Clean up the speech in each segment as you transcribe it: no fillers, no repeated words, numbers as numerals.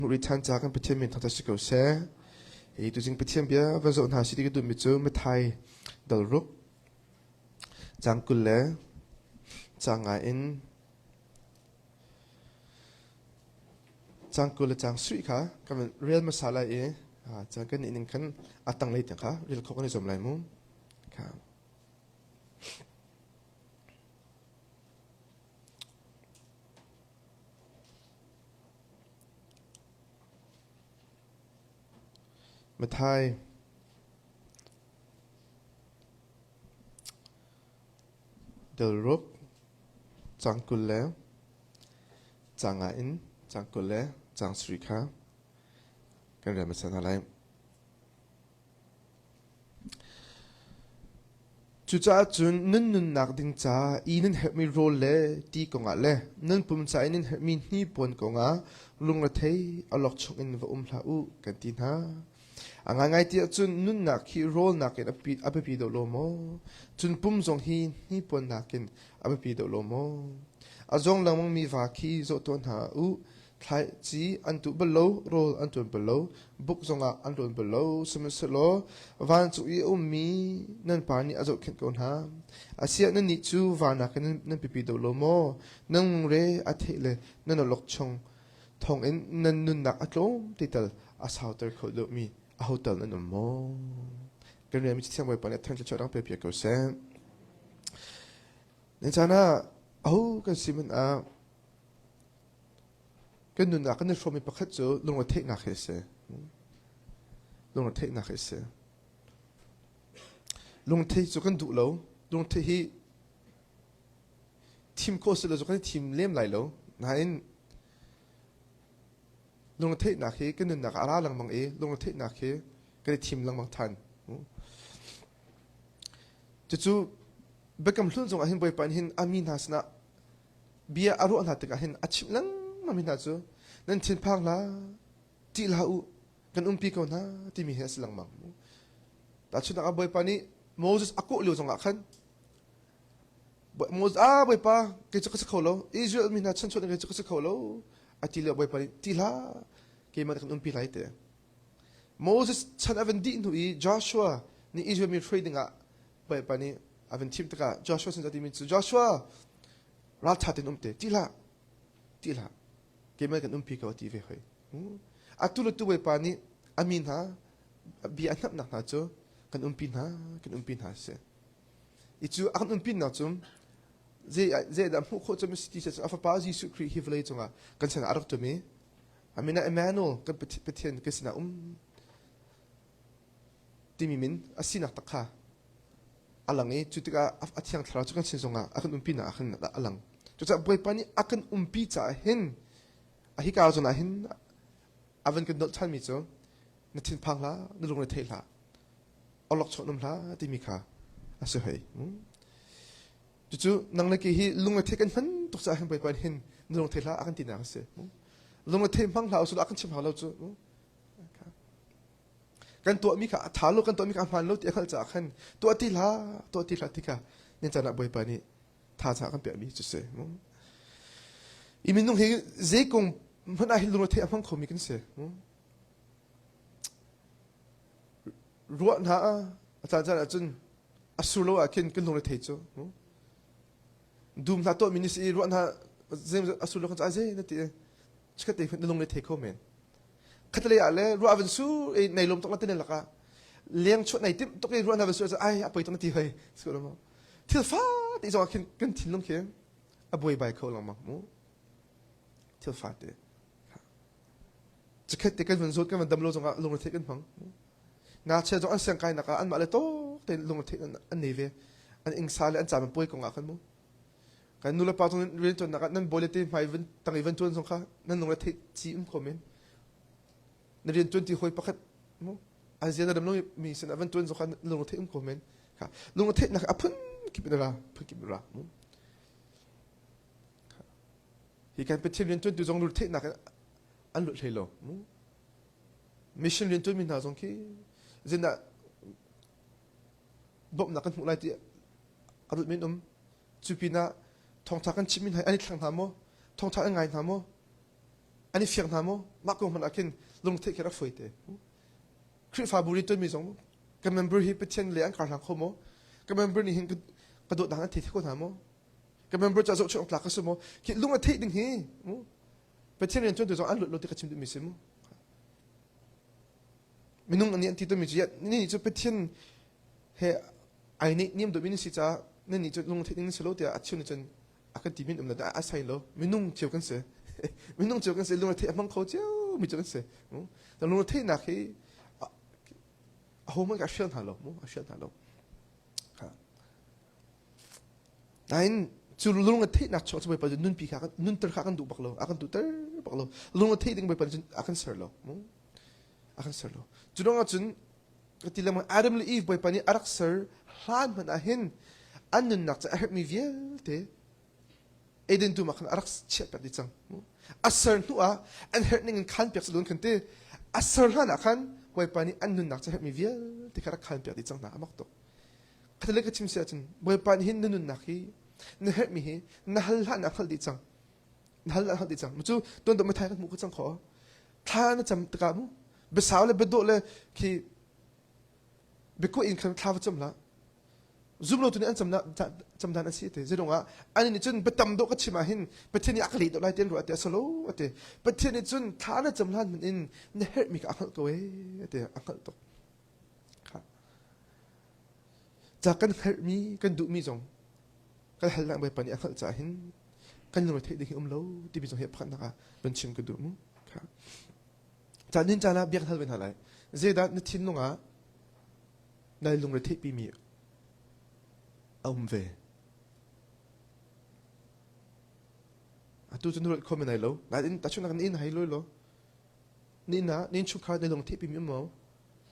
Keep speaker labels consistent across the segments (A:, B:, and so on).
A: Hmuh rih ṭhan ca kan Pathian min thangṭhat si ko seh. Hi tuzing Pathian bia van zoh hna si ti ka duhmi cu Matthai dal ruk caang 20 le caang nga in caang 20 le caang suih kha kan van rel hmasa lai i caan kan nih ning khan a tanglei tiang kha rel khawh kan i zuam lai mu. Kha. Matthai Delruk caang 20 le caang nga in caang 20 le caang sarih kha kan rel hmasa hna lai. Cucaah cun nan nunnak ding ca i nan herhmi rawl le ti kongah le nan pum ca i nan herhmi hnipuan kongah lungrethei awlokchong in va um hlah u, kan ti hna. A ngaingai ti ahcun nunnak hi rawl nakin a biapi deuh lo maw? Cun pum zong hi hnipuan nakin a biapi deuh lo maw? A zawng lengmangmi va khi zoh tuah hna u. Thlaici an tuh bal lo, rawl an ṭuan bal lo, buk zongah an rawn bal lo. Sihmanhsehlaw vancung i a ummi nan Pa nih a zohkhenh ko hna. Asiah nannih cu van nakin nan pipi deuh lo maw? Nan lungre a theih le nan awlokchong thawngin nan nunnak a tlawm te tal a sauter kho deuhmi aho tal nan um maw? Kan rianmi Cathiang Bawipa nih a thang thluachuah dang pe piak ko seh. Nan caan ah aho kan si hmanh ah Kan nunnak kan i hrawmmi pakhat cu lungretheihnak hi a si. Lungretheihnak hi a si. Lungthei cu kan duh lo. Lungthei hi thim khawh si lo cu kan i thim lem lai lo. Nain lungretheihnak hi kan nunnak ah a ra lengmang i lungretheihnak hi kan i thim lengmang than. Cucu Biakam Hlun zongah hin Bawipa nih hin a mi hna sinah bia a ruah hna tikah hin a chimh lengmang mi hna cu nan thinphang hlah ṭih hlah u kan umpi ko hna timi hi a si lengmang. Tahchunhnak ah Bawipa nih Moses a kawh lio zongah khan Moses ah Bawipa kei cu ka si kho lo Israel mi hna chanchuah kei cu ka si kho lo a ti lio Bawipa nih ti hlah keimah kan umpi lai te. Moses chan a van dih hnu i Joshua nih Israel mi hruai dingah Bawipa nih a van thim tikah Joshua sin a timi cu Joshua ralṭha tein um te ṭih hlah ṭih hlah keimah kan umpi ko a ti ve hoi. Atu le tu Bawipa nih a mi hna bia a hnamhnak hna cu kan umpi hna kan umpi hna si. I cu a kan umpinak cu zei dah hmuh khawh cu si ti a fapa Jesuh Khrih hi vawlei cungah kan sinah a rak tum i a min ah Emmanuel kan Pathian kan sinah um timi min a sinak tak kha a lang i cu tikah a thiang thlarau cu kan sin zongah a kan umpinak ah khan a lang. Cucaah Bawipa nih a kan umpi caah hin a hika zawn ah hin a van kan dolh ṭhanmi cu na thinphang hlah, na lungre thei hlah, awlokchawh um hlah timi kha a si hoi. Cucu nang le kei hi lungre thei kan hman tuk caah hin Bawipa nih hin na lungre thei hlah a kan tinak a si. Lungre thei hmang hlah usih a kan chim hau lo cu. Kan tuahmi kha a ṭha lo, kan tuahmi kha a hmaan lo ti a hngalh caah khan tuah ti hlah, tuah ti hlah ti kha nan caan ah Bawipa nih thazaang a kan pekmi cu si. I minung hi zei kong hmanh ah hin lungre theih a hmang khomi kan si. Ruah hna a caan caan ahcun a sur lo ah khin kan lungre thei cu. Dum hna tuahmi ni si i ruah hna a sur lo kan cu ai na ti chikat te na lungre thei kho men. Khatlei ah le ruah van su i nei lawm tuk la tinen lakah leng chuah nei timh tuk i ruah na van su ai a poi tuk na ti hoi su lo mo thil fa ti zong ah khin kan thinlung khi a buai bai kho lengmang mu thil fa te chikhat te kan van zawt kan van dam lo zongah lungre kan hmang na chia zong an siang kai nak ah an mah le tok te lungre an nei ve an ingsa le an cam an puai kong ah khan mu Kan nulepa zong rianṭuannak ah nan bawi le te hmai van tang i van ṭuan zong kha nan lungre theih ci um kho men. Na rianṭuan ti hawi pakhat mu azia na ram lo mi sin ah van ṭuan zong kha lungre theih um kho men. Kha lungre theihnak a phun kip in ra phun kip in ra mu. Hi kan Pathian rianṭuantu zong lungre theihnak an lut hlei lo mu. Mission rianṭuan mi hna zong khi zinah bawmhnak kan hmuh lai ti a rut men um. Cu pinah thawngṭha kan chimmi hna hi an i thleng hna maw? Thawngṭha an ngai hna maw? An i fiang hna maw? Mah kong hmanh ah khin lungtheih khi rak fawi te. Khrihfabu rianṭuanmi zong ka member hi Pathian le an kar hlang kho maw? Ka member nih hin ka dawtnak an thei ko hna maw? Ka member ca zohchunh awk tlak ka si maw? Khi lung a theih ding hi Pathian rianṭuantu zong an luat lo ti ka chim duhmi si mu. Minung nih an ti tawnmi cu ni cu Pathian he ai neih niam deuhmi na si caah nan nih cu lung theih ding na si lo tiah a chim nih cun a kan timi um lo a sai lo. Minung cio kan si. Minung cio kan si lung theih a hmang kho cio mi cu kan si. Lung theihnak hi a ho hmanh ka hrial hna lo mu a hrial hna lo. Nain cu lung a theihnak chuah cu Bawipa cu nunpi kha nunter kha kan duh bak lo a kan duhter bak lo lung a theih ding Bawipa cun a kan ser lo mu a kan ser lo cu ruangah cun ka ti lengmang Adam le Eve Bawipa nih a rak ser hlan hmanh ah hin an nunnak cu a herhmi vialte Eden dum ah khan a rak chiah piak dih cang a ser hnu ah an herh ning in khan piak si khan ti a ser hlan ah khan Bawipa nih an nunnak cu herhmi vialte kha rak khan piak dih cang hna a mak tuk Khatalei ka chim si ahcun Bawipa nih hin na nunnak hi na herhmi hi na hal hlan ah hngalh dih cang. Na hal hlan hngalh dih cang. Cu tuan dawh mathai kan hmuh ko cang kho. Thla na cam tikah mu biasau le biadawh le khi biakuah in khan thla va cam hlah. Zum lo tu nih an cam cam dan an si te. Zedong ah an nih cun biatam dawh ka chim ah hin Pathian nih a ka leh dawh lai ti an ruah te a salo ate. Pathian nih cun thla na cam hlan in na herhmi kha a hngalh ko ee ate a hngalh tuk. Ca kan hngalhmi, kan duhmi zong kan halnak Bawipa nih a hngalh caah hin kan lungre theih ding hi um lo timi zong hi pakhatnak ah van chim ka duh mu. Ca nin caan ah biak hal ve hna lai. Zeidah na thinlung ah nai lungre theihpimi a um ve? Atu cu na ruat kho men lai lo. Nain tahchunhnak na inn hai loi lo. Na inn ah na innchungkhar na lung theihpimi um maw?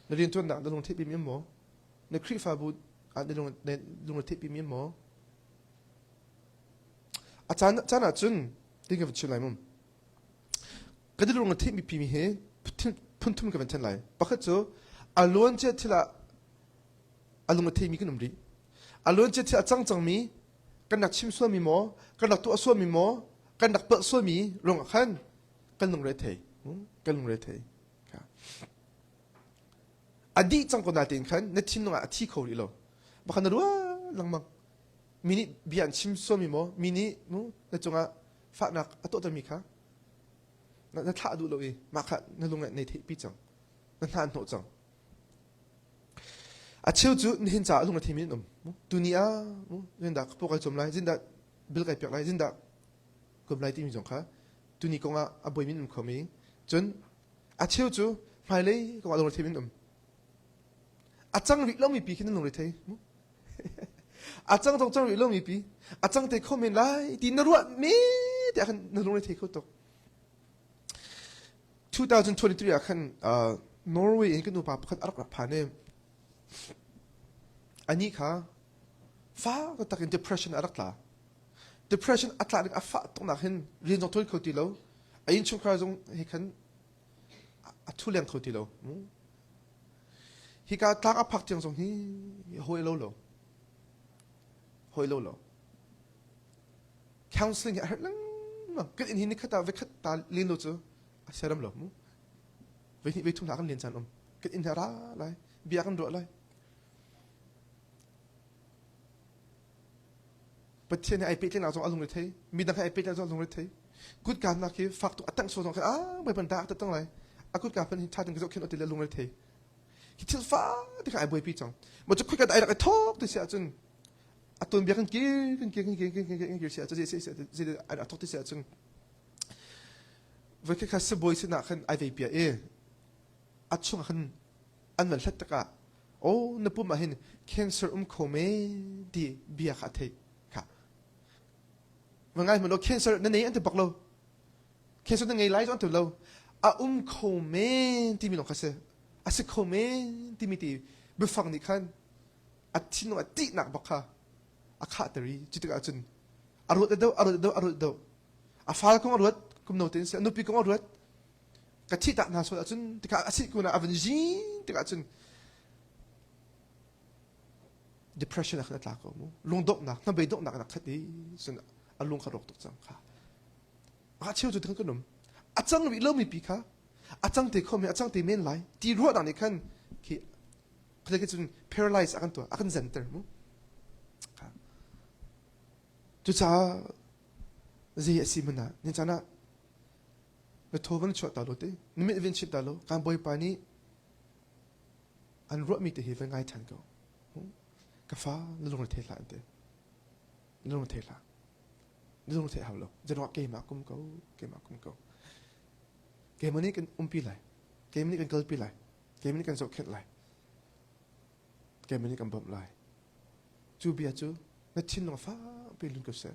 A: Na rianṭuannak na lung theihpimi um maw? Na Khrihfabu ah na lung na lung theihpimi um maw? A caan caan ah cun tin ka van chim lai mum. Ka lung a theihmi pimi hi phun thum ka van then lai. Pakhat cu a luan cia thil ah a lung a theimi kan um rih. A luan cia thil a cang cangmi kan rak chim sualmi maw, kan rak tuah sualmi maw, kan rak palh sualmi ruangah khan kan lungre thei kan lungre thei a dih cang ko natein khan na thinlung ah a thi kho rih lo bakhan na ruah lengmang mi nih bia an chim sualmi maw mi nih mu na cungah fahnak a tuahtermi kha na, na thlah duh lo i mah kha na lung nei theihpi cang na hna an hnawh cang a cheu cu nihin caah lung a thimi an um tuni ah zindah ka paw kai cawm lai zindah bil kai pek lai zindah kum lai timi zong kha tuni kongah a buaimi an um kho mi cun a cheu cu hmailei kongah lungre in um a cang rih lomi pi khi nan lungre thei a cang zong cang rih lomi pi a cang te kho men lai ti na ruah me te khan na lungre thei kho tuk 2023 ah khan Norway in kan upa pakhat a rak rak phan i ani kha fa tak in depression a rak tla Depression a tlak ning a fah tuknak hin rian zong ṭuan kho ti lo. A innchungkhar zong he khan a thu leng kho ti lo. Hika tlang a phak tiang zong hi hawi lo lo. Hawi lo lo. Counseling hi a herh lengmang. Kan inn hi nikhat ah vekhat ta len lo cu a siaram lo mu. Voi hnih voi thum hna kan len caan um. Kan inn hi a ra lai. Bia kan ruah lai. Pathian he ai pehtlaihnak zong a lungre thei midang he ai pehtlaihnak zong a lungre thei kutka nak hi fak tuk a tang so zong khan ah mai pan dak tang lai a kutka pan hi tha ten ka zoh khin oti le lungre thei hi thil fa ti kha ai buaipi cang ma chu khoi ka ai rak ai thok ti si ahcun a ton bia kan kir kan kir kan kir kan kir kan kir si ahcun si si si ai rak thok ti si ahcun voi kha sibawi sinah khan ai vei pia i a chung khan an van hlat tikah oh na pum ah hin cancer um kho men ti bia kha a theih kha va ngai hmanh cancer na nei an ti bak lo cancer na ngei lai an ti lo a um kho men timi lawng kha si a si kho men timi ti biafang nih khan a thinlung a tihnak bak kha a khahter i cu tikah cun a ruat do a ruat do a ruat do a fal kong a ruat kum no tein si a nupi kong a ruat ka thih tak hna sual ahcun tikah a si kun ah a van zin tikah cun depression ah khan a tla ko mu lungdonghnak hnabei donghnak nak khat i cun a lung kha rawk tuk cang kha a cheu cu kan um a cang rih lomi pi kha. A cang te kho men, a cang te men lai. Ti ruahnak nih khan khi khi cun paralyze a kan tuah, a kan zenter mu. Cucaah zei a si hmanh ah ni caan ah na thaw van chuah ta lo te, na mit van chip ta lo, kan Bawipa nih an ruahmi te hi van ngai ṭhan ko. Ka fa na lungre thei hlah an ti. Na lungre thei hlah. Na lungre thei hau lo. Zeruangah keimah kum ko, keimah kum ko. Keimah nih kan umpi lai. Keimah nih kan kalpi lai. Keimah nih kan zohkhenh lai. Keimah nih kan bawmh lai. Cu bia cu na thinlung fakpi lun ko seh.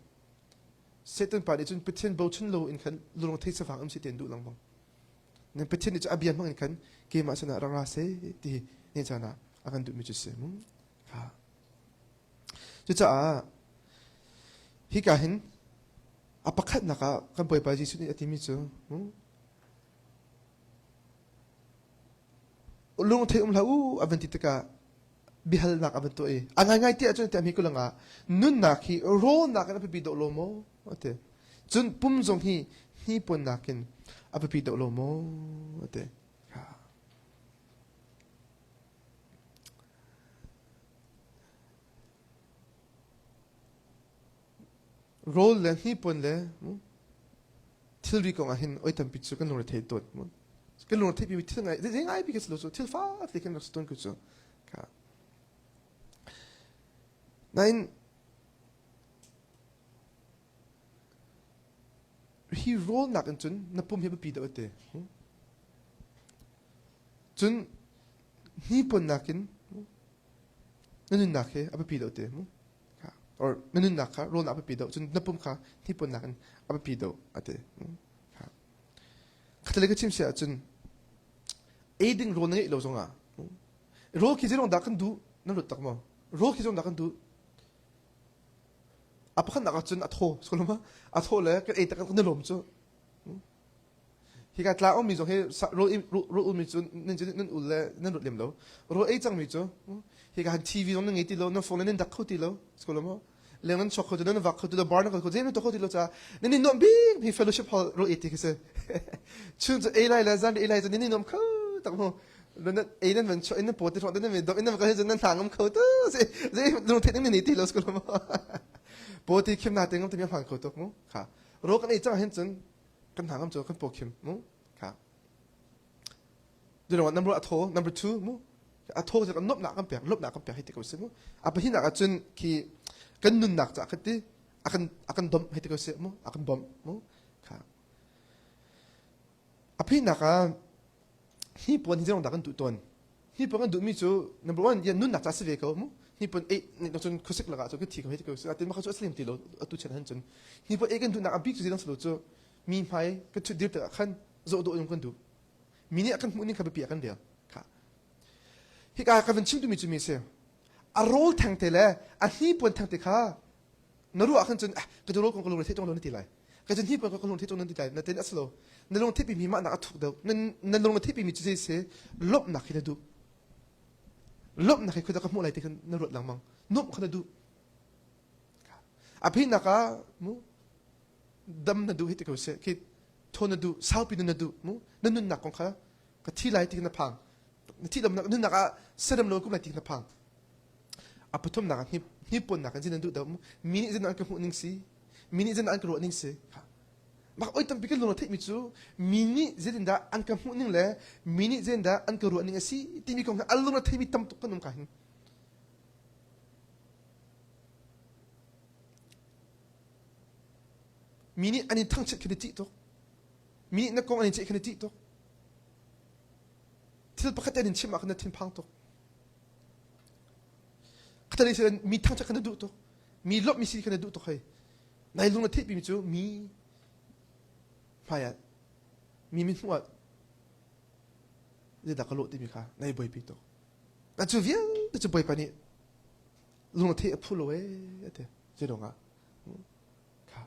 A: Satan pa nih cun Pathian bochan lo in khan lung thei safang um si ten duh lengmang. Nan Pathian nih cu a bia hmang in khan keimah sinah rak ra seh ti ni caan ah a kan duhmi cu si mu. Ha. Cucaah hika hin a pakhatnak ah kan Bawipa Jesuh nih a timi cu lung thei um hlah u a van ti tikah biahalnak a van tuah i a ngaingai ti ahcun tiah mi kulangah ah nunnak hi rawlnak in a biapi deuh lo maw a ti cun pum zong hi hnipuannak in a biapi deuh lo maw a ti Rawl le hnipuan le thilri kong ah hin oi tampi cu kan lungre thei tawn. Kan lungre theih mi thil ngai zei ngai bi ka si lo cu thil fate kan rak si tawn ko cu. Nain hi rawl nak in cun na pum hi biapi deuh te. Cun hnipuan nakin na nunnak hi a biapi deuh te. Or na nunnak kha rawl a biapi deuh cun na pum kha hnipuan nakin a biapi deuh a ti. Khatlei ka chim si ahcun ei ding rawl na ngeih lo zongah rawl khi zeilong dah kan duh nan ruat tak maw? Rawl khi zeilong dah kan duh? A pakhatnak ahcun a thaw a thaw le kan ei tak kan i lawm cu. Hika tla ummi zong hi rawl rawl ulmi cu nan cu nan ul le nan rut lem lo. Rawl ei cangmi cu hika han TV zong nan ngei ti lo, nan phone le nan dak kho ti lo. Sko lo maw? Leng nan chok kho ti lo, nan vak kho ti lo, bar nan kal kho, zei nan tuah kho ti lo caah nan i nuam bik mi fellowship hall rawl ei ti khi si. Chun cu ei lai le zan ei lai cu nan i nuam kho tak mu. Nan ei nan van chuah in nan paw ti hrawng nan van dom in nan kal hin nan hna ngam kho tu. Zei lung theih ning nan nei ti lo sko lo maw? Paw ti khim na te ngam ti mi hmaan kho tuk mu. Kha. Rawl kan ei cang hin cun kan hna ngam cu kan pawkhim mu kha Dilo number a thaw number 2 mu a thaw cu kan lawmhnak kan pek lawmhnak kan pek hei ti ko si mu a pahnihnak ah cun khi kan nunnak ca kha ti a kan a kan domh hei ti ko si mu a kan bawmh mu kha a phinak ah hi puan hi zeilong dah kan duh tawn hi puan kan duhmi cu number one yan nunnak ca si ve ko mu hi puan ei nih cun khuasik lakah cu ka thi ko hei ti ko si atin mah kha cu a slim ti lo atu chan han cun hi puan ei kan duhnak a bik cu zeidang si lo cu mi hmai kan thut dir tikah khan zoh dawh in kan duh mi nih a kan hmuh ning kha biapi ah kan rel kha hika ka van chim duhmi cu mi si a rawl theng te le a hnipuan theng te kha na ruah ah khan cun ah ka rawl kong ka lungre theih ṭung lo na ti lai ka cun hnipuan kong ka lungre theih ṭung na ti lai na tin a si lo na lung theihpi mi mah nak a thuk deuh na na lung na theihpi mi cu zei si lawmhnak hi na duh lawmhnak hi khuadah ka hmuh lai ti khan na ruat lengmang nuamh kha na duh a phinak ah mu dam na duh hi ti ko seh khi thaw na duh saupi na duh mu na nunnak kong kha ka thi lai ti na phang na thi dam nunnak ah serem lo kum lai ti na phang A pathumnak ah hnipuannak in zin an duh deuh. Mi nih zin an ka hmuh ning si, mi nih zin an ka ruah ning si. Mak oi tampi kan lung a theihmi cu mi nih zeitindah an ka hmuh ning le mi nih zeitindah an ka ruah ning a si timi kong hi a lung a theimi tam tuk kan um ka hin. Mi nih an in thangchiat khi na ṭih tuk. Mi nih na kong an in ceih khi na ṭih tuk. Thil pakhat an in chimh ah khan na thinphang tuk. Khatali si mi thangṭhat kha na duh tuk. Mi lawmhmi si kha na duh tuk hei. Nai lung na theihpimi cu mi hmai ah mi min hmuh ah zeidah ka lawh timi kha nai buaipi tuk. Na cu vialte cu Bawipa nih lung na theih a phu lo ee a ti. Zei ah kha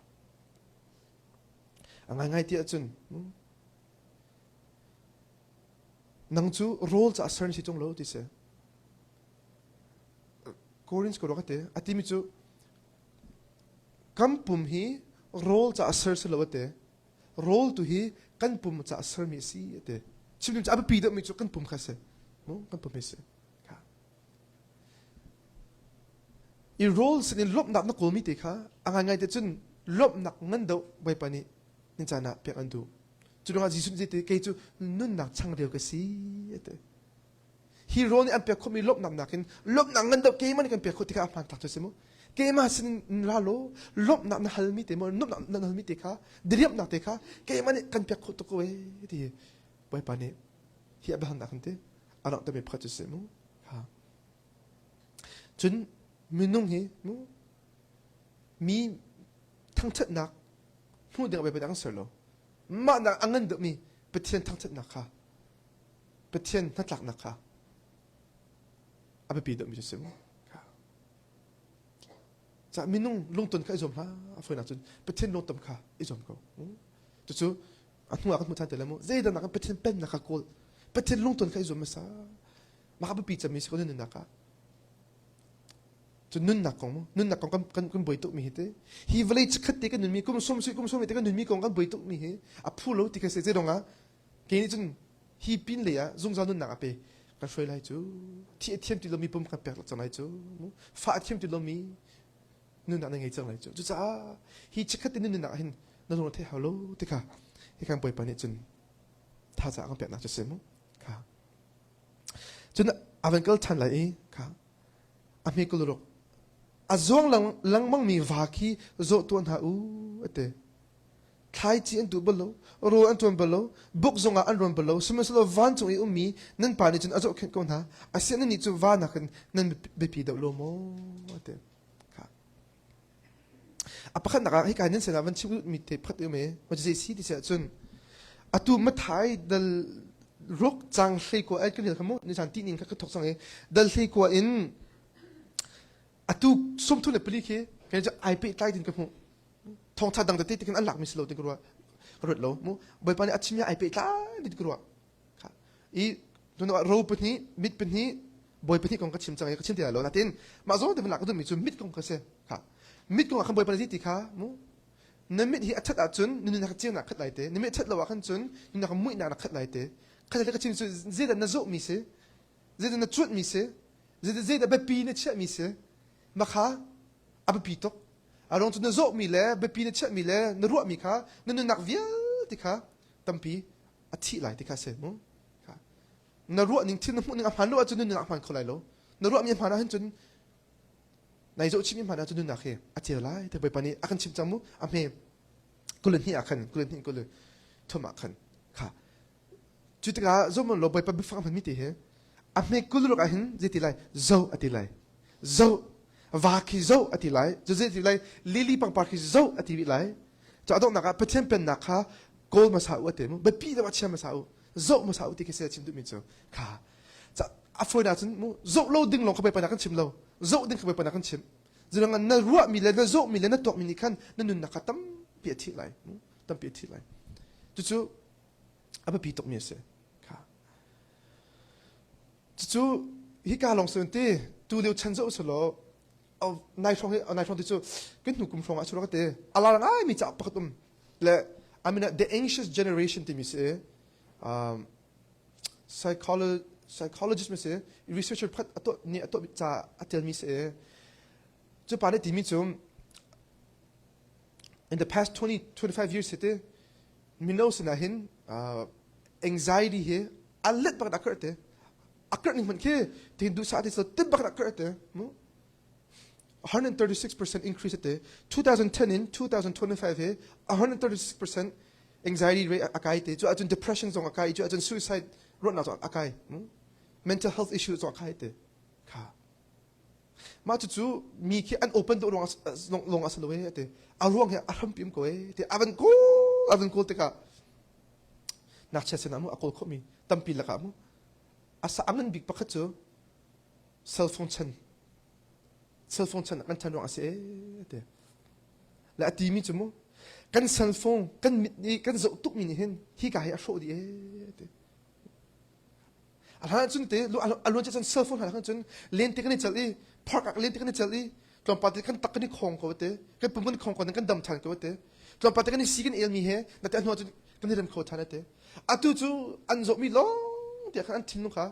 A: a ngaingai ti ahcun Nang cu rawl caah ser na si ṭung lo ti si. Korinth ko ruak a ti. A timi cu kan pum hi rawl caah ser si lo a ti. Rawl tu hi kan pum caah sermi a si a ti. Chim cu a biapi deuhmi cu kan pum kha si. Mu kan pum hi si. I rawl sin in lawmhnak na kawlmi te kha a ngaingai te cun lawmhnak ngan deuh Bawipa nih nin caan ah pek an duh. Cu ruangah Jesuh nih zeiti kei cu nunnak changreu ka si a ti. Hi rawl nih an pek khawhmi lawmhnak nakin lawmhnak ngan deuh keimah nih kan pek khawh ti kha a hmaan tak cu si mu. Keimah sin in ra law lawmhnak na halmi te maw nuamhnak na halmi te kha diriamhnak te kha keimah nih kan pek khawh tuk ko ee ti Bawipa nih hi a biahalnak kan ti a langhtermi pakhat cu si mu. Ha. Cun minung hi mu mi thangṭhatnak hmuh ding Bawipa nih a kan ser lo. Mah nak a ngan deuhmi Pathian thangṭhatnak kha Pathian hnatlaknak kha a biapi deuhmi cu si mu. Ca minung lungton kha i zuam hlah a fawinak cun Pathian lungtom kha i zuam ko. Cucu a hnu ah kan hmuh ṭhan te lai mu. Zeidah nak Pathian pennak kha kawl. Pathian lungton kha i zuam hmasa. Mah biapi cemmi si ko nunnak ah. Cu nunnak kong mu nunnak kong kan kan kan buai tukmi hi te hi vawlei chikkhat te kan nunmi kum sum si kum sum te kan nunmi kong kan buai tukmi hi a phu lo ti ka si zeidong ah kei nih cun hi pin lei ah zungzal nunnak a pe kan hruai lai cu thi a thiam ti lomi pum kan pek cang lai cu fa a thiam ti lomi nunnak na ngei cang lai cu cucaah hi chikkhat te nunnak ah hin na lung thei hau lo ti kha hi kan bawipa nih cun thazaang kan peknak cu si mu kha cun a van kal ṭhan lai i kha a hme kuluruk a zuang lengmangmi va khi zawh tuah hna u a ti thlaici an tuh bal lo rawl an ṭuan bal lo buk zongah an rawn bal lo sihmanhsehlaw vancung i ummi nan pa nih cun a zohkhenh ko hna asiah nannih cu va nakin nan biapi deuh lo maw a ti A pakhatnak ah hika nan sinah van chim mi te pakhat um i ma zei si ti siah cun atu mathai dal ruk cang hlei kua ai kan rel kha mu ni chan ti ning kha ka thok cang i dal hlei kua in atu sumthu le pali khi kai cu ai pe tlai din ka hmuh thongtha dang tete tikin an lak mi si lo tin ka ruah ka ruat lo mu bawipa nih a chim ai pe tlai din ka ruah I ro pahnih, mit pahnih, bawi pahnih kong ka chim cang i ka chim ti lai lo. Natin mah zawn te van lak ka duhmi cu mit kong kha si. Kha. Mit kong ah khan bawipa nih ti kha mu na mit hi a ṭhat ahcun na nunnak ceunak khat lai te. Na mit a ṭhat lo ah khan cun nunnak muihnak na khat lai te. Khat ka chim cu zeidah na zawhmi si, zeidah na cuanhmi si, zeidah zeidah biapi na chiahmi si, mah kha a biapi tuk. A ruang cu na zawhmi le biapi na chiahmi le na ruahmi kha na nunnak vialte kha tampi a thih lai ti kha si mu na ruah ning thil na hmuh ning a hmaan lo ahcun nunnak a hmaan kho lai lo na ruahmi a hmaan ahcun cun nai zoh chimmi hmaan ahcun nunnak hi a ceu lai te bawipa nih a kan chimh cang mu a hme 22 ah khan 22 23 ah khan kha cu tikah zoh lo bawipa biafang hmanmi ti hi a hme kul ruk ah hin zei ti lai zo a ti lai zo va khi zo a ti lai cu zei ti lai lily pangpar khi zo a ti rih lai cu a donghnak ah Pathian pennak kha kawl hmasa u a ti mu biapi deuh ah chia hmasa u zoh hmasa u ti khi si chim duhmi cu kha a fawinak cun mu zoh lo ding lawng kha Bawipa kan chim lo zoh ding kha Bawipa kan chim Zurang na ruahmi le na zawhmi le na tuakmi nih khan na nunnak kha tampi a thih lai tampi a thih lai cucu a biapi tukmi a si kha cucu hika lawng sun ti tu lio chan zoh selaw nai hrawng hi nai hrawng ti cu kan hnu kum hrawng ah chuak te a lar ngai mi ca pakhat um le I mean the anxious generation timi si um, psycholo psychologist mi si researcher pakhat a tuah nih a tuah ca a telmi si cu pa nih timi cu in the past 20 25 years hi ti mino sinah hin uh, anxiety hi a let bak a karh te a karh ning hmanh khi tin duhsah ti so tip bak a karh te mu 136% increase te 2010 in 2025 he 136% anxiety rate a kai te cu ahcun depression zong a kai cu ahcun suicide ruahnak zong a kai mental health issue zong a kai te kha mah cucu mi khi an open deuh ruang lawng a si lo e te a ruang hi a hrampi um ko e te a van kawl a van kawl tikah ngakchia sinah mu a kawl khawhmi tampi lakah mu a sa a ngan bik pakhat cu cell phone chan cell phone chan kan chan ruang a si e te le a timi cu mu kan cell phone kan mit nih kan zoh tukmi nih hin hi ka hi a hrawh dih e te a hlan cun te a luan cun cell phone hlan cun lente kan i cel i park ah lente kan i cel i tlawmpal te kan tak kan i khong ko te kan pum kan i khong ko kan dam than ko te tlawmpal te kan i si kan el mi he na te a hnu cun. Kan i rem kho ṭhan ate. Atu cu an zawhmi lawng tiah khan an thinlung kha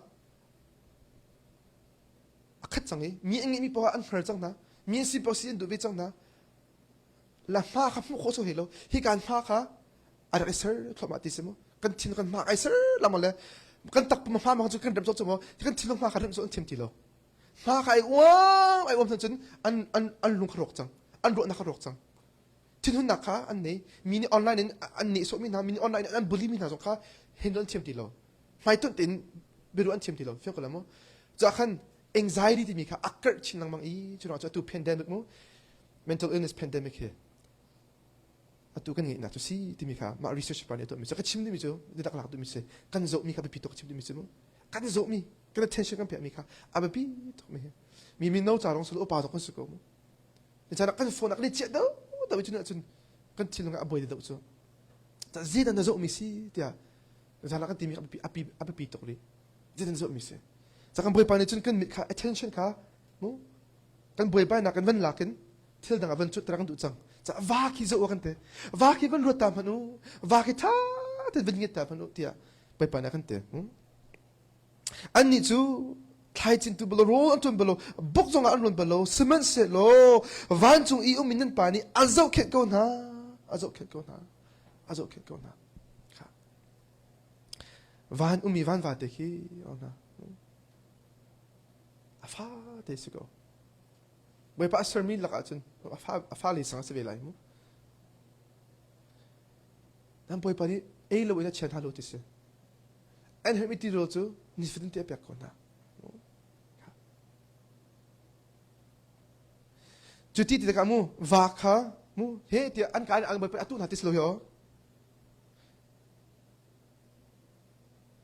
A: a khat cang i mi an ngeihmi poah an hngar cang hna. Mi an si poah si an duh ve cang hna. La hma kha hmuh khawh so he lo. Hi kan hma kha a rak i ser thluahmah ti si mu. Kan thin kan hma ai ser lama le kan takpum hma ma cu kan rem cawk cu mu. Kan thinlung hma kha rem cu an thiam ti lo. Hma kha ai uam ai uam cun an an an lung kha rawk cang. An ruahnak kha rawk cang. Thinhunnak kha an nei. Mi nih online in an nehsawhmi hna, mi nih online in an bully mi hna zong kha handle an thiam ti lo. Hmaitonh tein biaruah an thiam ti lo. Fiang ko la mu. Cah khan anxiety timi kha a karh chin lengmang i cu ruangah cu atu pandemic mu mental illness pandemic hi atu kan ngeihnak cu si timi kha mah research pa nih a tuahmi cu ka chim dimi cu didak lak duhmi si kan zohmi kha biapi tuk ka chim duhmi si mu kan zohmi kan attention kan pekmi kha a biapi tuk mi hi mi mino ca rong sul upa zong kan si ko mu Nicaan ah kan phone ah kan i chiah do do i cun ahcun kan thinlung ah a buai deuh cu. Zeidah na zohmi si tiah zan ah kan timi a biapi a biapi tuk rih. Zeidah na zohmi si. Ca kan bawipa nih cun kan mit kha attention kha mu kan buaibainak kan van lak in thil dang ah van cut kan duh cang. Ca va khi zoh kan te. Va khi van ruat ta hmanh u. Va khi tha tein van ngiat ta hmanh u tiah bawipa nih a kan te. Annih cu thlaicintu balo rawl an ṭuan balo buk zongah an rawn balo sihmanhsehlaw vancung i um in nan pa nih a zohkhenh ko hna a zohkhenh ko hna a zohkhenh ko hna kha van ummi van vate khi hna a fate si ko Bawipa a sermi lakah cun a fa a fale sang a si ve lai mu nan Bawipa nih ei lo in a chia hna lo ti si An herhmi tirawl cu nifatin te a pek ko hna. Cu ti ti tikah mu va kha mu he tiah an ka an atu hna ti si lo hi aw.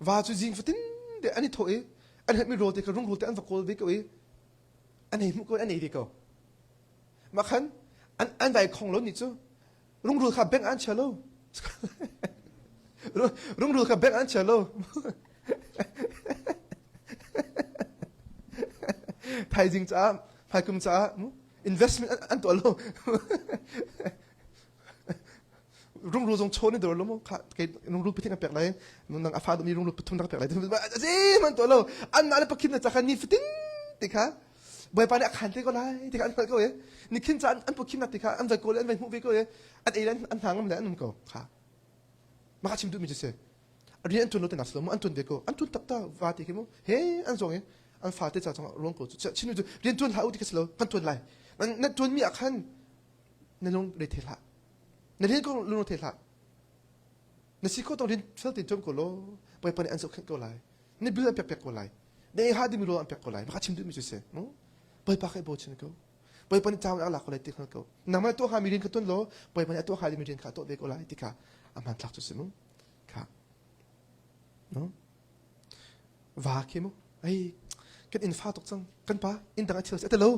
A: Va cu zing fatin te an i thawh i an herhmi rawl te kha rungrul te an va kawl ve ko i an ei hmuh ko an ei ve ko. Mah khan an an vai khong lo ni cu Rungrul kha bank an chia lo. Rungrul kha bank an chia lo. Thaizing caah, hmaikum caah investment an tuah lo. Rungrul zong chawn in dawr lo mu. Kha kei rungrul pathum kan pek lai. Nang a fa duhmi rungrul pathum na ka pek lai. Azim an tuah lo. An mah le pakhin na ca kha ni fatin ti kha Bawipa nih a khan te ko lai ti kha an hngalh ko i nikhin ca an pawkhimnak ti kha an vai kawl i an vai hmuh ve ko i an ei le an hna ngam le an um ko kha mah kha chim duhmi cu si rian an ṭuan lo te nak si lo mu an ṭuan ve ko an ṭuan taktak va ti khi mu he an zawng i an fate ca zong ruang ko cu chin cu rian ṭuan hlah u ti kha si lo kan ṭuan lai na ṭuanmi ah khan na lung re thei hlah na rian ko lung thei hlah na si kho tong rian fel tein ṭuan ko law Bawipa nih an zohkhenh ko lai na bil an pek pek ko lai na ei ha dimi rawl an pek ko lai maka chim duhmi cu si bawipa kha i bochan ko bawipa nih cawn a lak ko lai ti hngal ko nangmah tuah hngami rian kha tuan law bawipa nih a tuah hnga dimi rian kha a tuah ve ko lai ti kha a hmanthlak cu si mu kha no va khi mu ei kan inn fa tuk cang kan pa inn dang a thil si a lo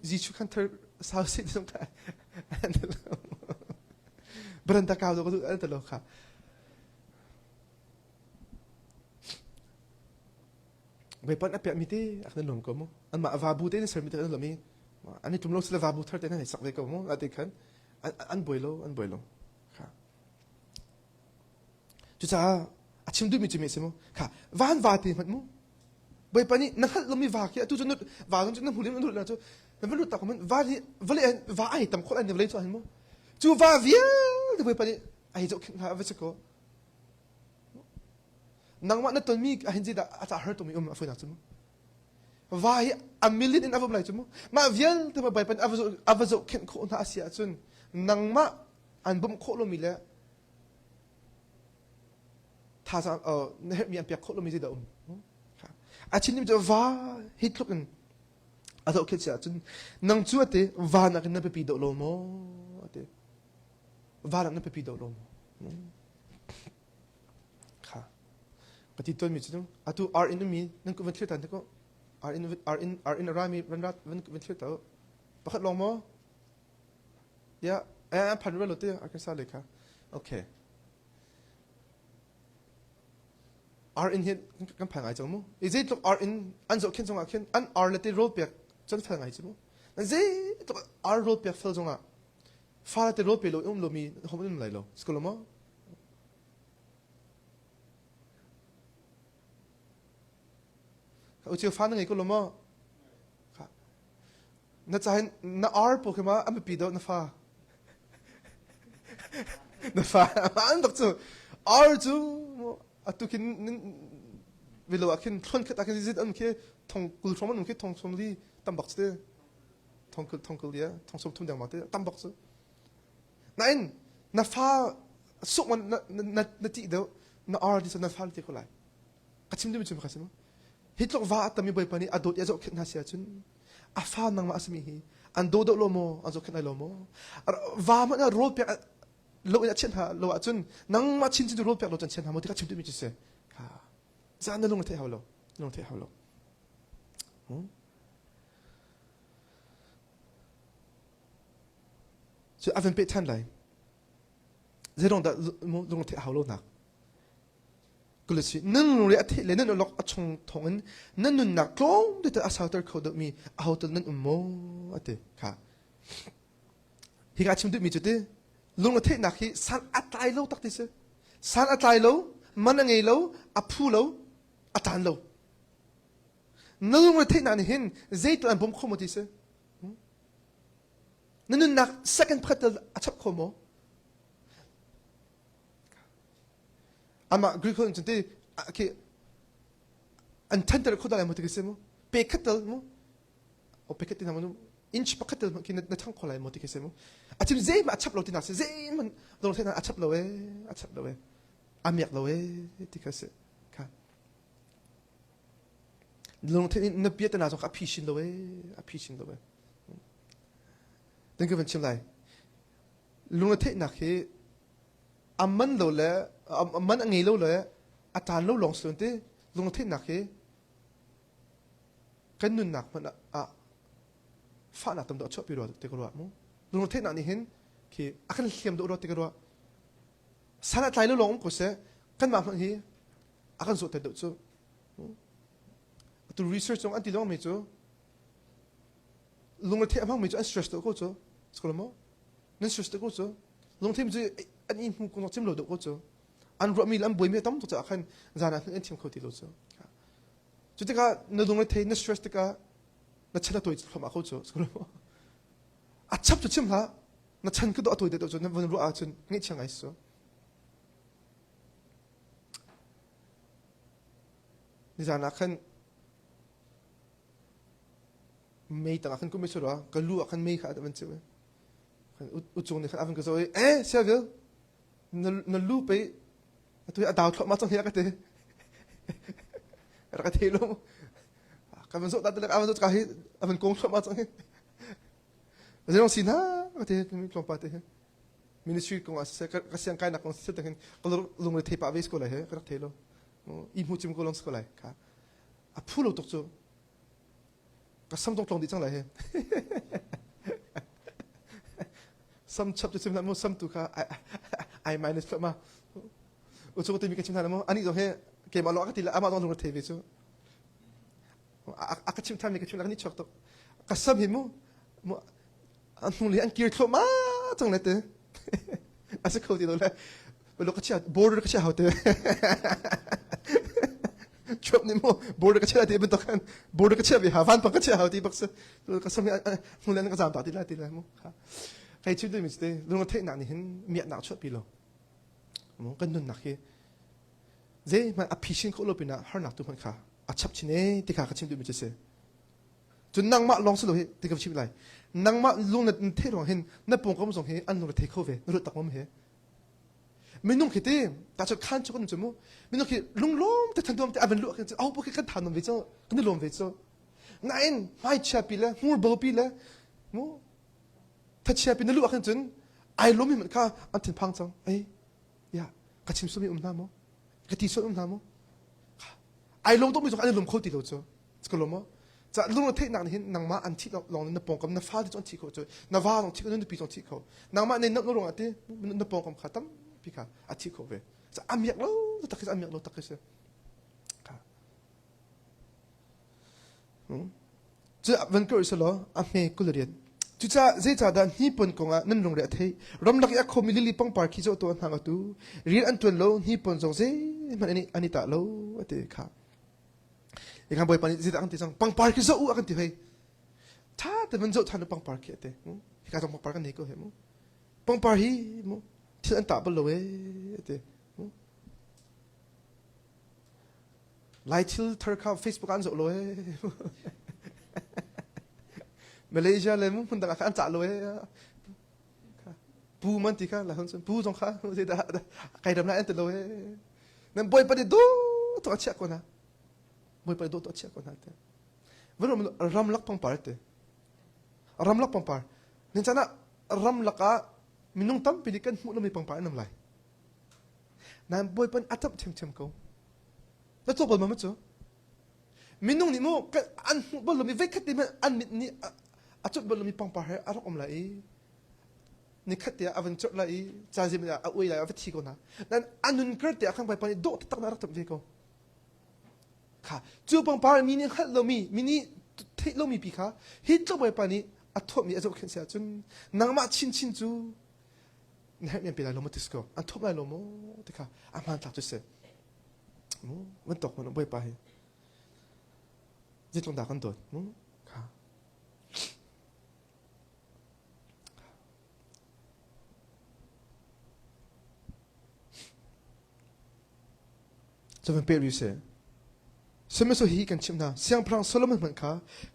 A: Jesuh khan thar sau si ti kha an ti lo. Baranda kau do an ti lo kha. Weapon a piah mi te a kan lom ko mu. An mah va bu te na ser mi te an lom i an i tum lo sila va bu thar te nan sak ve ko mu. Ati khan an buai lo an buai lo. Kha. Cucaah a chim duhmi cu mi si mu. Kha van va te hmanh mu. Bawipa nih na hngalh lomi va khi atu cu va zong cu na hmu na lut cu na va lut tak man va hi vawlei va ai tam khawh an vawlei cu hin mu cu va vialte Bawipa nih ai zohkhenh hna va si ko nangmah na tonmi ahin zeidah a ca har tumi um a foinak cu mu va hi a million in a vom lai cu mu mah vialte ma Bawipa nih a va zohkhenh khawh hna a si ahcun nangmah an bawmh khawh lomi le thazaang na herhmi an pek khawh lomi zeidah um a chin cu va hi tluk in a zohkhenh si ahcun nang cu ate va nakin na biapi deuh lo maw ate va nak na biapi deuh lo maw kha ka ti tawnmi cu atu ar in ummi nan van thlir tan te ko ar in ar in ar in a rami van rat van van thlir ta pakhat lawng maw ya eh phan lo te Arkansas le kha okay Ar inn hi kan phai ngai cang mu. I zeitluk ar inn an zohkhenh zongah khin an ar le te rawl pek can fel ngai cu mu. Zeitluk ar rawl pek fel zongah. Fale te rawl pe lo um lomi hom an um lai lo. Si ko lo maw? Ucio fa na ngei ko lo maw? Na cahin na ar po khi ma a biapi deuh na fa. Na fa an bak cu ar cu atu khin vilo ah khin thluan khat ah khin zit an khi thong kul hrom an um khi thong som li tam bak te thong kul thong kul dia thong som thum deng ma te tam bak cu nain na fa suk man na na na ti deuh na ar ti na fa ti ko lai ka chim dimi chim ka sim hi tluk va a tami bawipa nih a dawt i a zohkhenh hna si ahcun a fa nangmah a simi hi an daw deuh lo maw an zohkhenh lai lo maw va hmanh ah rawl pek lo in a chiah hna lo ahcun nangmah chin chin cu rawl pek lo cun chiah hna maw ti kha chim duhmi cu si kha zan na lung a theih hau lo lung theih hau lo cu a van peh ṭhan lai zeidong dah lung theih hau lo nak Kulasi nan lungre a theih le nan ulok a chung thawngin nan nunnak tlawm te a sauter kho deuhmi aho tal nan um maw a ti kha hi ka chim duhmi cu ti lung a theihnak hi san a tlai lo tak ti si san a tlai lo man a ngei lo a phu lo a tan lo na lungre theihnak nih hin zeital an bawm kho maw ti si na nunnak second pakhat tal a chap kho maw Amah Greek holh in cun ti khi an thanter kho dah lai maw ti ka si mu pe khat tal mu o pe khat ti na mu inch pakhat tal khi na thang kho lai maw ti ka si mu a chim zeihmah a chap lo ti na si zeihmanh dong the na a chap lo e a chap lo e a miak lo e ti ka si kha lung the na pia te na zong kha a phi chin lo e a phi chin lo e den ka van chim lai lung a theihnak hi a man lo le a man a ngei lo le a taan lo lawng si ti lungtheihnak hi kan nunnak hmanh ah fahnak tam deuh a chuahpi rua ti ka ruah mu lungtheihnak nih hin khi a kan hliam deuh rua ti ka ruah san a tlai lo lawng um ko seh kanmah hmanh hi a kan zawhter deuh cu atu research zong an ti lawng mi cu lungretheih a hmangmi cu an stress deuh ko cu si maw nan stress deuh ko cu lungthin cu an i hmu kong cim lo deuh ko cu an ruahmi le an buaimi a tam tuk caah khan zan ah an thiam kho ti lo cu cu tikah na lungrethei na stress tikah na chan a tawi thluahmah ko cu si maw a chap cu chim hlah na chan ka dawh a tawi deuh cu na van ruah ahcun ngaihchia ngai si nizan ah khan mei tangah khan kum i surah ka lu ah khan mei kha a van ceu ucung nih khan a van ka zoh i eh siavil na na lu pei atu a dau thluahmah cang hi a ka ti rak ka thei lo ka van zoh ta te a van zoh ka hi a van kong thluahmah cang hi zeirong si hna ka ti tlawmpal te hi ministry kong ah siseh ka siang kainak kong siseh takin ka lungre thei pah ve ko lai he ka rak thei lo i hmu cim ko long si ko lai kha a phu lo tuk cu ka sam tong tlong dih cang lai he sam chap cu chim hlah mu sam tu kha ai minus thluah ma u cu timi ka chim hlah mu ani zong he keimah lo a ka ti le amah zong lung thei ve cu a ka chim than mi ka chim la ka ni chuak tuk ka sam hi mu an hnu le an kir thluahmah cang le te a si kho ti lo le lo ka chia border ka chia hau te Trump nih mu border ka chia ti bantuk khan border ka chia ve ha van pang ka chia hau ti bak si ka sam hnu le ka zam ta ti la ti la mu kai chim tu mi te lung theihnak nih hin miaknak chuahpi lo mu kan nunnak hi zei hmanh a phi kho lo pinah harnak tu hmanh kha a chap chin e ti kha ka chim duh mi cu si Cun nangmah lawng si lo hi ti ka chim lai. Nangmah lung na theih ruang hin na pawngkam zong hi an lung thei kho ve. Na ruat tak mom he. Minung khi ti ta chu khan chu kan chu mu. Minung khi lunglawm te thantuam te avan lu khin au pu khi kan than nom ve chu kan lawm ve chu. Nain hmai chia pi le hmur bo pi le mu thachia pi na lu khin cun ai lawm mi kha an thin phang chang. Ei ya ka chim sumi um hna mu. Ka ti sual um hna mu. Ai lawm tuk mi zong an lawm kho ti lo chu. Ka lawm maw? Ca lung theihnak nih hin nangmah an thih lawng na pawngkam na fale cu an thih kho cu na va zong thih kho na nupi zong thih kho nangmah ne na ruang ah ti na pawngkam kha tampi kha a thih kho ve ca a miak lo tak a miak lo tak si cu van ko selaw a hme kul rian. Cucaah zeicahdah hnipuan kongah nan lungre a theih? Ramlak i a khomi lili pangpar khi zoh tuah hna atu. Rian an ṭuan lo, hnipuan zong zeihmanh an i, an i tah lo, a ti kha. Ikhan Bawipa nih zeidah an ti cang? Pangpar khi zoh u a kan ti hei. Ṭha te van zoh ṭhan u pangpar khi a ti. Hika zong pangpar kan nei ko he mu. Pangpar hi mu thil an tah bal lo ee a ti. Lai thil thar kha Facebook ah an zoh lo ee. Malaysia le mu hmun dang ah kha an cah lo ee. Pu man ti kha la hun pu zong kha zeidah kai ram lai an ti lo ee. Nan bawipa nih dawh tuk a chiah ko hna. Bawipa nih dawh tuk a chiah ko hna te. Ramlak pangpar te. Ramlak pangpar. Nin chan ah ramlak ah minung tampi nih kan hmuh lomi pangpar an um lai. Nain Bawipa nih a camh ṭhiamṭhiam ko. Na cawk bal ma cu? Minung nih mu an hmuh bal lomi veikhat te hmanh an mit nih a cuanh bal lomi pangpar he a rak um lai i nikhat te ah a van corh lai i cazim ah a uai lai a va thi ko hna. Nain a nun kar te ah khan Bawipa nih dawh taktak na rak camh ve ko. Kha cu pangpar mi nih hngalh lomi mi nih theih lomi pi kha hi tluk Bawipa nih a thuammi a zohkhenh si ahcun nangmah chinchin cu na herh men pe lai lo maw ti si ko an thuam lai lo maw ti kha a hmanthlak cu si mu van tok hmanh Bawipa hi zeitluk dah kan dawt mu kha Cu van peh rih seh. Sihmanhsehlaw hi kan chimh hna, Siangpahrang Solomon hmanh kha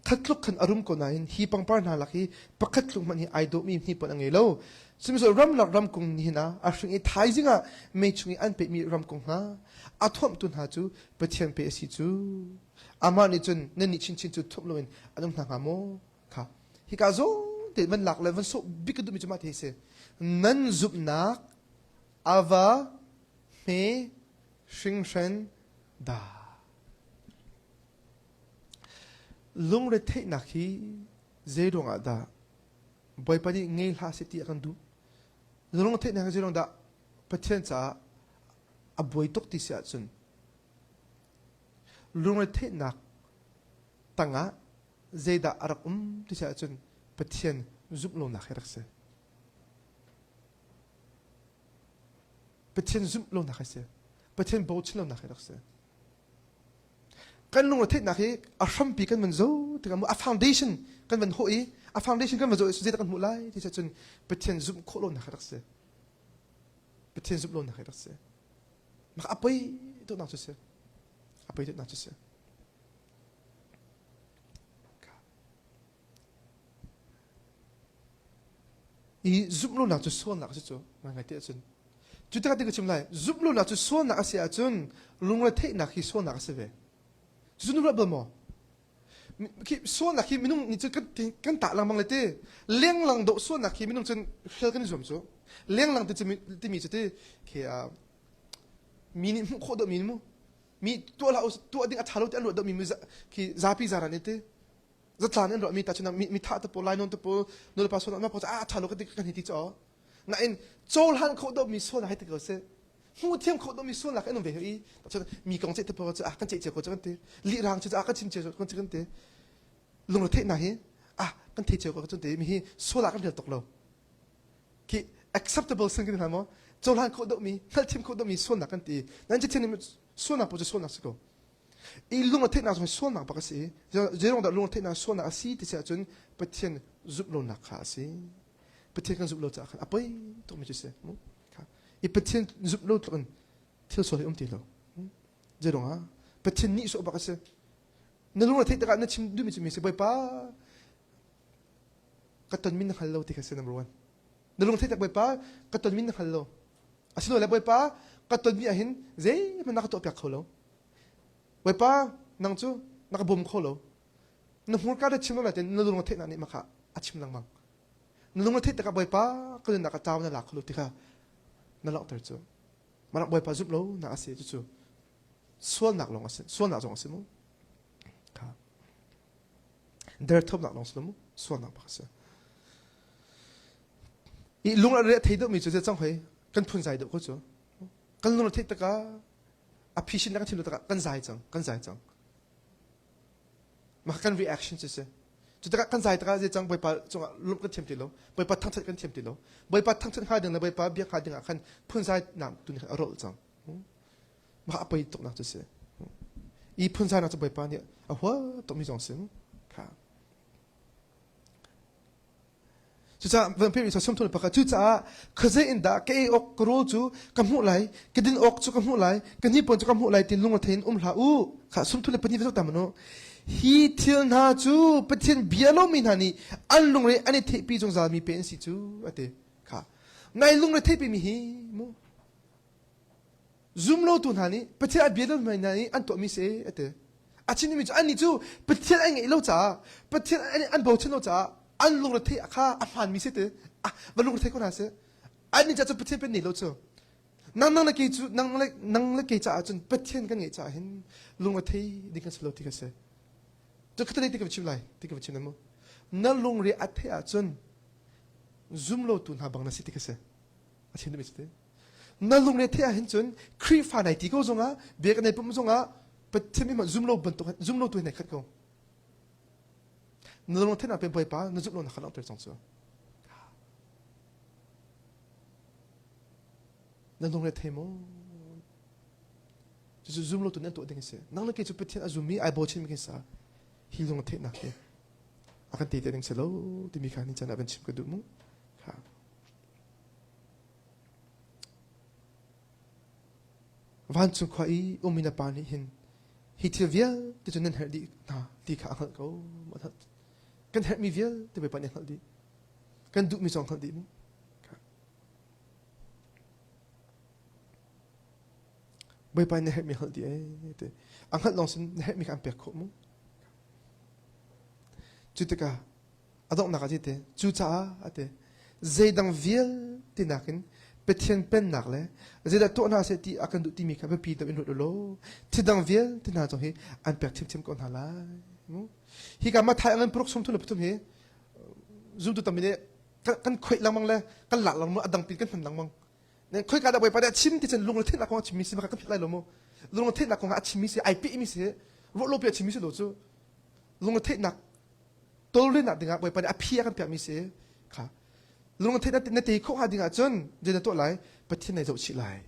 A: khat tluk khan a rum ko nain hi pangpar hna lak hi pakhat tluk hmanh hi ai dawhmi hnipuan a ngei lo. Sihmanhsehlaw ramlak ramkung nihin ah a hring i thaizing ah mei chung i an pehmi ramkung hna a thuamhtu hna cu Pathian pe a si cu. Amah nih cun nannih chinchin cu thuamh loin an um hna hnga maw? Kha hika zawn te van lak le van sawh bik ka duhmi cu mah te hi si. Nan zumhnak a va hme hringhren dah. Lungretheihnak hi zei ruangah dah Bawipa nih ngei hlah seh ti a kan duh? Lungretheihnak hi zei ruang dah Pathian caah a buai tuk ti si ahcun lungretheihnak tangah zeidah a rak um ti si ahcun Pathian zumh lonak hi rak si. Pathian zumh lonak hi si. Pathian bochan lonak hi rak si. Kan lungre theihnak hi a hrampi kan van zo tikah a foundation kan van hawh i a foundation kan van zoh i zeidah kan hmuh lai ti cun Pathian zumh khawh lonak hi rak si. Pathian zumh lonak hi rak si. Mah a poi tuknak cu si. A poi tuknak cu si. I zumh lonak cu sualnak a si cu ngaingai ti ahcun. Cu tikah ti ka chim lai, zumh lonak cu sualnak a si ahcun lungretheihnak hi sualnak a si ve. Cucu na ruat bal maw? Khi sualnak hi minung nih cun kan, kan tah lengmang le ti lenglang dawh sualnak hi minung cun hrial kan i zuam cu. Lenglang ti timi cu ti khi uh, mi nih hmuh khawh dawhmi mu mi tuah hlah tuah ding a ṭha lo ti an ruah dawhmi khi zapi zaran i ti zatlan in ruahmi ta cun mi thah te pawl lai non te pawl nulepa sual ma pawl a tha lo ka ti kan hi ti cho nain cohlan khawh dawh mi sual hai ti ko se hmu thiam khawh dawh mi sual nak in ve i ta cun mi kong ce te pawl cu a kan ce ce ko cu kan ti li rang cu a kan chim ce ko kan ti lungre theih na hi a kan thei ce ko cun ti mi hi sual ah kan rel tuk lo khi acceptable sin kan mo cohlan khawh dawh mi hngalhthiam khawh dawh mi sualnak kan ti nan ci thian sualnak pawl cu sualnak si ko I lung a theihnak zong hi sualnak bak a si. Zeirong dah lung a theihnak sualnak a si ti si ahcun Pathian zumh lonak kha a si. Pathian kan zumh lo caah khan a poi tukmi cu si. I Pathian zumh lo tluk in thil sual hi um ti lo. Zeirong ah Pathian nih sawh bak a si. Na lung a theih tikah na chim duhmi cu mi si Bawipa ka tonmi na hngal lo ti kha si number one. Na lung theih tak Bawipa ka tonmi na hngal lo. Asilole Bawipa ka tonmi ahhin zeihmanh na ka tuahpiak kho lo. Bawipa nang cu na ka bawm kho lo. Na hmurka na chim lo nain na lung a theihnak nih maka a chim lengmang. Na lung a theih tikah Bawipa ka nunnak a cau na lak kho lo ti kha na langhter cu. Mah Bawipa zumh lo na a si cucu sualnak lawng a si sualnak zong a si mu. Kha. Derthawmnak lawng si lo mu sualnak bak a si. I lung a re thei deuhmi cu cang hoi kan phun zai deuh ko cu. Kan lung a theih tikah a phishin kan chim lo tikah kan zai cang kan zai cang. Mah kan reaction cu si. Cu tikah kan zai tikah zeicang Bawipa cungah lawmh kan thiam ti lo. Bawipa thangṭhat kan thiam ti lo. Bawipa thangṭhat hnga ding le Bawipa biak hnga ding ah khan phunzainak tu nih a rolh cang. Mah a poi tuknak cu si. I phunzainak cu Bawipa nih a hua tukmi zong si. Kha. Cucaah van pek sum thun pakhat cucaah khuazei in dah ka ei awk ka rawl cu ka hmuh lai ka din awk cu ka hmuh lai ka hnipuan cu ka hmuh lai ti lung thei in um hlah u kha sum thun le pahnih va tam nu hi thil hna cu Pathian bia lomi hna nih an lungre an i theihpi zungzal mi pe an si cu ati kha nai lungre theihpi mi hi mu Zumlotu hna nih Pathian a bia lomi hna nih an tuahmi si a ti. A chimmi cu annih cu Pathian an ngeih lo caah Pathian an bochan lo caah an lungretheih kha a hmaanmi si ti va lungrethei ko hna seh. Annih caah cu Pathian pen nei lo cu. Nang nang le kei cu nang le nang le kei caah cun Pathian kan ngeih caah hin lungrethei ding kan si lo ti ka si. Cu khatalei ti ka va chim lai ti ka va chim mu. Na lungre a theih ahcun zumlotu hna bang na si ti ka si. A chim duhmi cu ti. Na lungre theih ah hin cun Khrihfa nai ti ko zongah biak nei pum zongah Pathian mi zum lo bantuk zum lo tu hi nai khat ko. Na lung theih nak pe Bawipa na zumh lo nak kha langhter cang cu. Na lungre thei maw? Cucu zum lo tu nan tuah ding a si. Nang le kei cu Pathian a zummi ai bochan mi kan sa. Hi lung theihnak hi a kan te te ding si lo timi kha ni chan ah van chim ka duh mu. Kha. Vancung khua i ummi na pa nih hin hi thil vialte cu nan herh dih hna ti kha a hngalh ko. Kan herhmi vialte Bawipa nih a hngalh dih. Kan duhmi zong hngalh dih mu. Bawipa nih na herhmi hngalh dih ee ti. A hngalh lawng sin na herhmi kha an pek khawh mu. Cu tikah A donghnak ah te cucaah a ti zeidang vialte nakin Pathian pennak le zeidah tuah hna seh ti a kan duh timi kha biapi deuh in ruat u law thildang vialte hna zong hi an pek thiamthiam ko hna lai. Hi ka Mathai ngan paruk sum thum le pathum hi zumtu tampi nih kan khoih lengmang le kan lak lengmang a dang pin kan hman lengmang. Khoika dah Bawipa nih a chim ti cun lungretheihnak kong a chimmi si maka kan philh lai lo mu. Lungretheihnak kong ah a chimmi si ai pehmi si ruah lo pi a chimmi si lo cu lungretheihnak tawlrenak dingah Bawipa nih a phi a kan piakmi si kha lungretheih na te khawh hnga dingah cun zei na tuah lai Pathian na zoh chih lai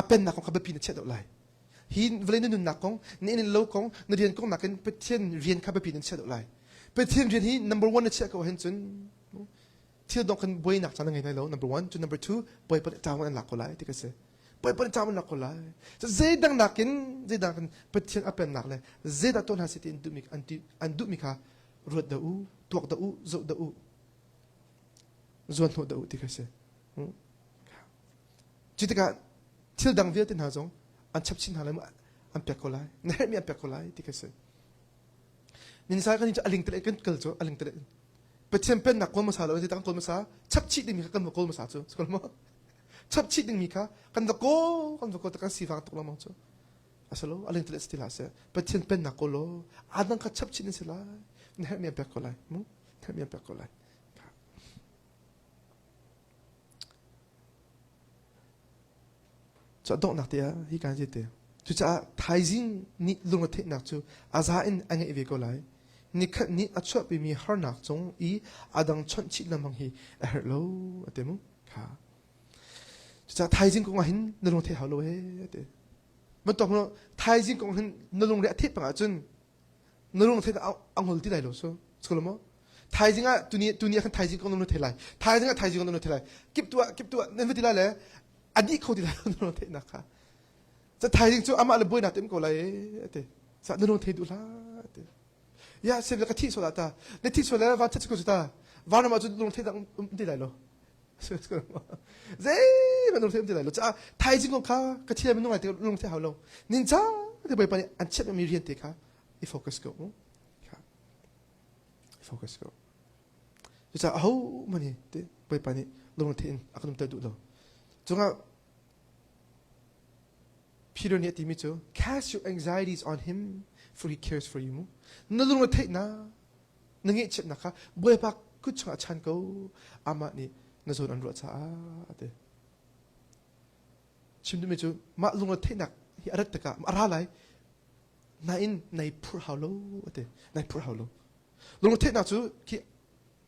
A: a pennak kong kha biapi na chiah deuh lai hi vawlei na nunnak kong na inn lo kong na rian kong nakin Pathian rian kha biapi na chiah deuh lai Pathian rian hi number one na chiah ko ahhin cun thil dong kan buainak caan na ngei lai lo number one cu number two Bawipa nih ṭawan an lak ko lai ti ka si Bawipa nih ṭawan lak ko lai zeidang nakin zeidang kan Pathian a pennak le zeidah tuah hna seh ti an duhmi an ti an duhmi kha ruat dah u tuak dah u zoh dah u zuan hnawh dah u ti kha si cu tikah thil dang vialte hna zong an chap chin hna lai an pek ko lai na herhmi an pek ko lai ti kha si Ninsai kan cu aling tele kan kal cu aling tele Pathian pennak kawl hmasa lo in kan kawl hmasa chap chih dingmi kha kan va kawl hmasa cu sikol maw chap chih dingmi kha kan va kawl kan va kawl kan sifang tuk lengmang cu asalo aling tele si hlah seh Pathian pennak kawl law adang kha chap chih na si lai na herhmi an pek ko lai mu herhmi an pek ko lai Cu a donghnak te ah hi kan te. Cucaah thaizing nih lungretheihnak cu a za in a ngeih ve ko lai. Nikhat nih a chuahpimi harnak cung i a dang chawnh chih lengmang hi a herh lo a ti mu. Kha. Cucaah thaizing kong ah hin na lung theih hau lo he a ti. Bantuk thaizing kong hin na lungre a theih pang ahcun na lung thei a ngol ti lai lo so skolo mo thaizing ah tuni tuni ah khan thaizing kong na thei lai thaizing ah thaizing kong na thei lai kip tu ah kip tu ah nan va ti lai le a dih kho ti lai lo na theih nak kha ca thaizing cu amah le buainak tem ko lai te sa na lung thei duh hlah te ya sem ka thi so la ta na thi so le van chat ko ta van ma cu lung thei dang um ti lai lo zeihmanh lung thei um ti lai lo caah thaizing kong kha ka thiam minung ai te lung thei hau lo nin ca te bawipa nih an chiat mi rian te kha i focus ko mu i focus ko cucaah aho hmanh hi te bawipa nih lung thei in a kan umter duh lo cungah Peter nih a timi cu cast your anxieties on him for he cares for you mu na lung theihnak na ngaihchiatnak kha Bawipa kut chungah chan ko amah nih na zawn an ruah caah a ti chim duhmi cu mah lungretheihnak hi a rat tikah a ra lai nain nai phurh hau lo a ti nai phurh hau lo. Lungretheihnak cu khi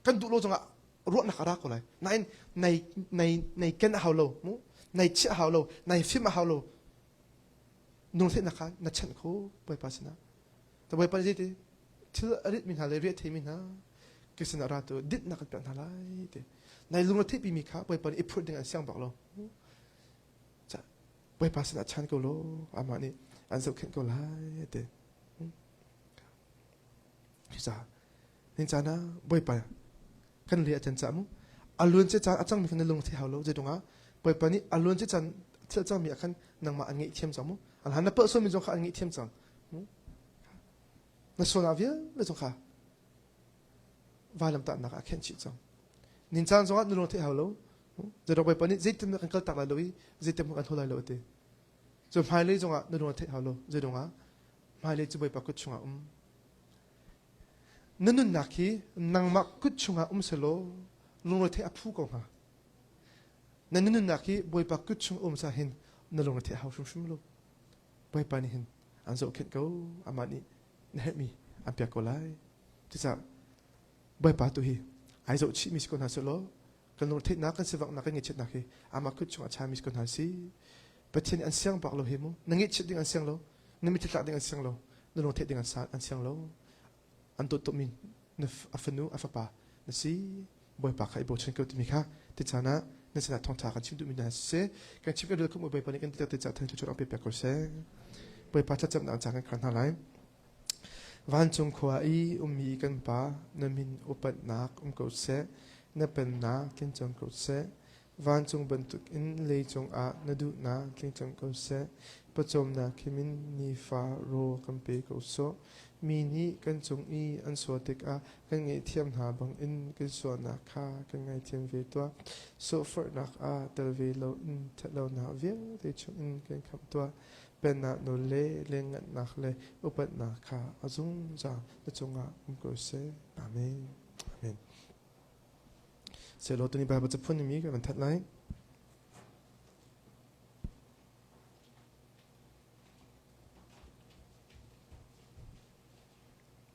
A: kan duh lo zongah ruahnak a ra ko lai. Nain nai nai nai ken a hau lo mu. Nai chiah a hau lo, nai fim a hau lo. Lungretheihnak kha na chanh kho Bawipa sinah. Ta Bawipa nih zeiti thil a ritmi hna le riah theimi hna ka sinah ra tu dinhnak kan pek hna lai ti. Nai lungretheih pimi kha Bawipa nih i phurh ding an siang bak lo. Bawipa sinah chan ko law amah nih an zohkhenh ko lai ti. Cucaah nin caan ah Bawipa kan le a can cah mu a luan cia caan a cangmi kha na lung thei hau lo zeidong ah Bawipa nih a luan cia caan thil cangmi ah khan nangmah an ngaihthiam cang mu an han na palh sualmi zong kha an ngaihthiam cang mu na sualnak vialte zong kha vailamtahnak ah khenh chih cang nin caan zongah na lung thei hau lo zeidong Bawipa nih zeitin kan kal tak lai lo i zeitin kan hol lai lo ti cu hmailei zongah na lung thei hau lo zeidong ah hmailei cu Bawipa kut chungah um. Na nunnak hi nangmah kut chungah um selaw lungretheih a phu ko hnga. Na nunnak hi Bawipa kut chung um sa hin na lungretheih a hau hrimhrim lo. Bawipa nih hin an zohkhenh ko, amah nih na herhmi an pek ko lai. Cucaah Bawipa tu hi ai zoh chihmi si ko hna selaw kan lungretheihnak kan sivanghnak kan ngaihchiatnak hi amah kut chungah chami si ko hna si. Pathian nih an siang bak lo hi mu. Na ngaihchiat ding an siang lo. Na mitthli tlak ding an siang lo. Na lungtheih ding an siang lo. An dawt tukmi na a fanu a fapa na si. Bawipa kha i bochan ko timi kha ti caan ah na sinah thawngṭha kan chim duhmi hna siseh kan chim kan rel khawh Bawipa nih kan ti caah than thluachuah pe pek ko seh. Bawipa thlacamnak caan kan khar hna lai. Vancung khua i ummi kan Pa, na min upatnak um ko seh, na pennak tling cang ko seh. Vancung bantukin leicung ah na duhnak tling cang ko seh. Pawcawmnak himin nifa rawl kan pe ko sawh. Mi nih kan cung i an sual tikah kan ngaihthiam hna bangin kan sualnak kha kan ngaithiam ve tuah. Sawhforhnak ah tel ve loin ṭhatlonak vialte chungin kan khamh tuah. Pennak nawl le lengnganhnak le upatnak kha a zungzal na cungah um ko seh. Amen. Amen. Sehlaw tuni Bible caphun mi kan that lai.